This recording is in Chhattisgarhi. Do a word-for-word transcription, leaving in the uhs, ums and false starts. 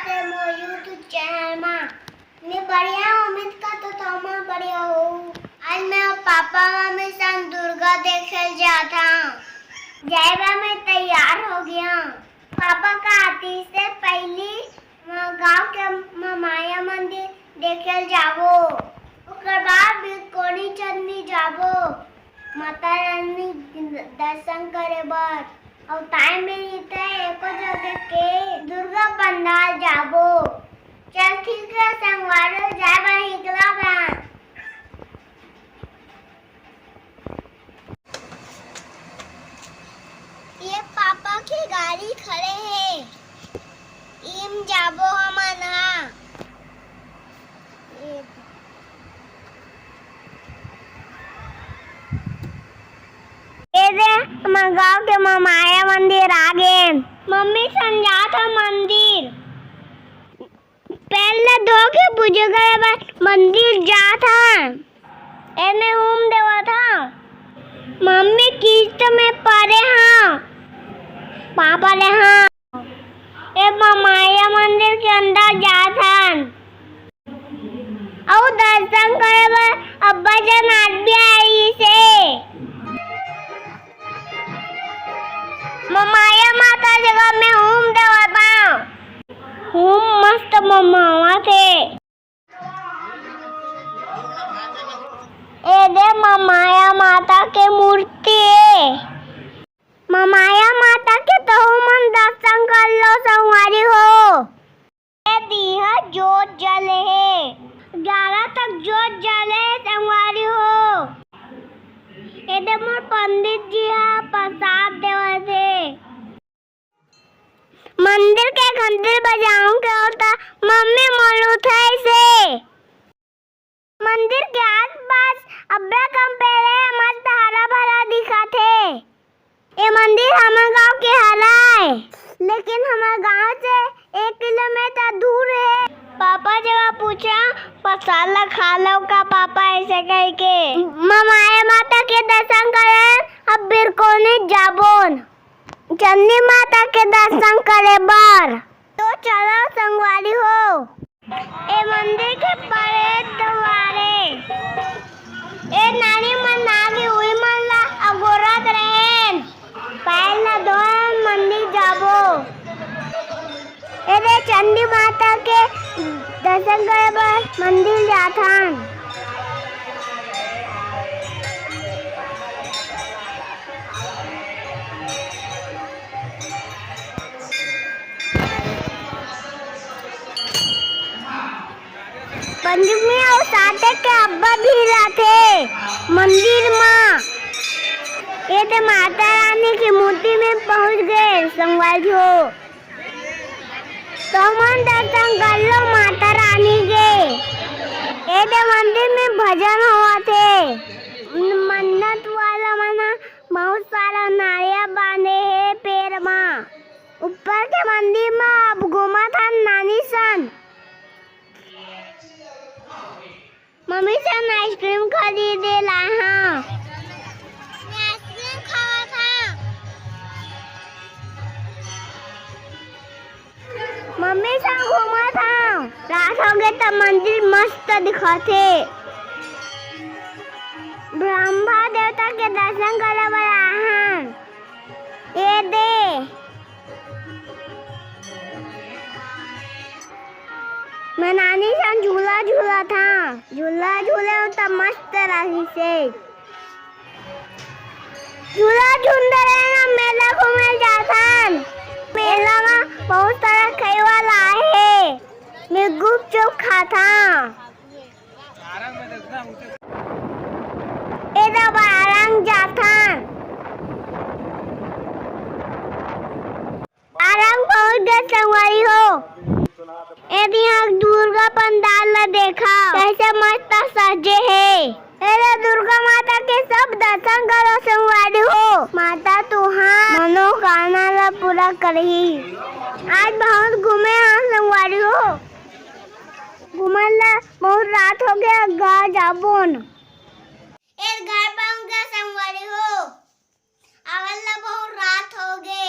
के मोर YouTube channel मा। मैं बढ़िया हूँ, उम्मीद करता हूँ तुम बढ़िया हो। आज मैं पापा मम्मी संग दुर्गा देखे जात हूँ। जाए बर मैं तैयार हो गया हूँ। पापा का आती से पहली म-, गांव के म-, माया मंदिर देखे जाबो। ओकर बाद भी कोनी चंदनी जाबो। माता रानी दर्शन करे बर। अउ time मिलही त एको जगह के दुर्गा पंडाल जाबो। चल ठीक हे संगवारी, जाए बर निकला बा। ये पापा के गाड़ी खड़े हे, इम जाबो हमन हा। ये ए दे, हमर गांव के ममाया मंदिर आ गेन। मम्मी संग जात ह मंदिर। पैर ला धो के पूजा करे बर मंदिर जात ह। एमे हूम देवत ह। मम्मी किस्त में परे ह। पापा ले ह। ए ममाया मंदिर के अंदर जात हन। अउ दर्शन करे बर अब्बड़ जन आदमी आइस हे। ममाया माता जगह में हूम देवत हंव। हूम मस्त ममावत हे। ए दे ममाया माता के मूर्ति हे। ममाया माता के तहू मन दर्शन कर लो संगवारी हो। ए दे इहाँ जोत जले हे, ग्यारह तक जोत जले हे संगवारी हो। ए दे मोर पंडित जी ह प्रसाद देवत हे। मंदिर के घंटी बजाऊं के होता, मम्मी मोर उठाइस हे। मंदिर के आसपास अब्बड़ कम पेड़ हे, मस्त हरा भरा दिखत हे। ए मंदिर हमर गांव के हरय, लेकिन हमर गांव से एक किलोमीटर दूर हे। पापा जगह पूछा, प्रसाद ला खा लव का पापा, ऐसे कहिके। ममाया माता के दर्शन करे अब बिरकोनी जाबोन। चंदी माता के दर्शन करे बर। तो चलो संगवारी हो, ए मंदिर के परेड दुवारे ए नानी मन आगे उही मन ला अगोरत रहेन। पैर ला धोए मंदिर जाबो। ए दे चंदी माता के दर्शन करे बर मंदिर जाथन। पंचमी अउ साते के अब्बड़ भीड़ रथे मंदिर म। ए दे माता रानी के मूर्ति में पहुंच गए संगवारी हो। तुमन दर्शन कर लो माता रानी के। ए दे मंदिर में भजन होवत हे। मन्नत वाला मन ह बहुत सारा नारियल बांधे हे पैर म। ऊपर के मंदिर म अब घूमत हन नानी सन। मम्मी सन ice cream खरीदे लाए हंव। मैं ice cream खावत हंव। मम्मी सन घूमत हंव। रात होगे त मंदिर मस्त दिखत हे। ब्रह्मा देवता के दर्शन करे बर आए हन। ए दे। मैं नानी सन झूला झूलत हंव। झूला झूले हंव त मस्त रहिस हे। झूला झूलत रहेन, मेला घूमे जाथन। मेला म बहुत सारा खाए वाला आहे। मैं गुपचुप खाथंव। ए दे अब आरंग जाथन। आरंग पहुंच गे संगवारी हो। ए दे इहाँ दुर्गा पंडाल ला देखा, कैसे मस्त सजे हे। ए दे दुर्गा माता के सब दर्शन करो संगवारी हो। माता तुहां मनोकामना ला पूरा करही। आज बहुत घूमे हन संगवारी हो। घूमन ला बहुत रात होगे, घर जाबोन। ए घर पहुंच गे संगवारी हो। आवत ला बहुत रात होगे।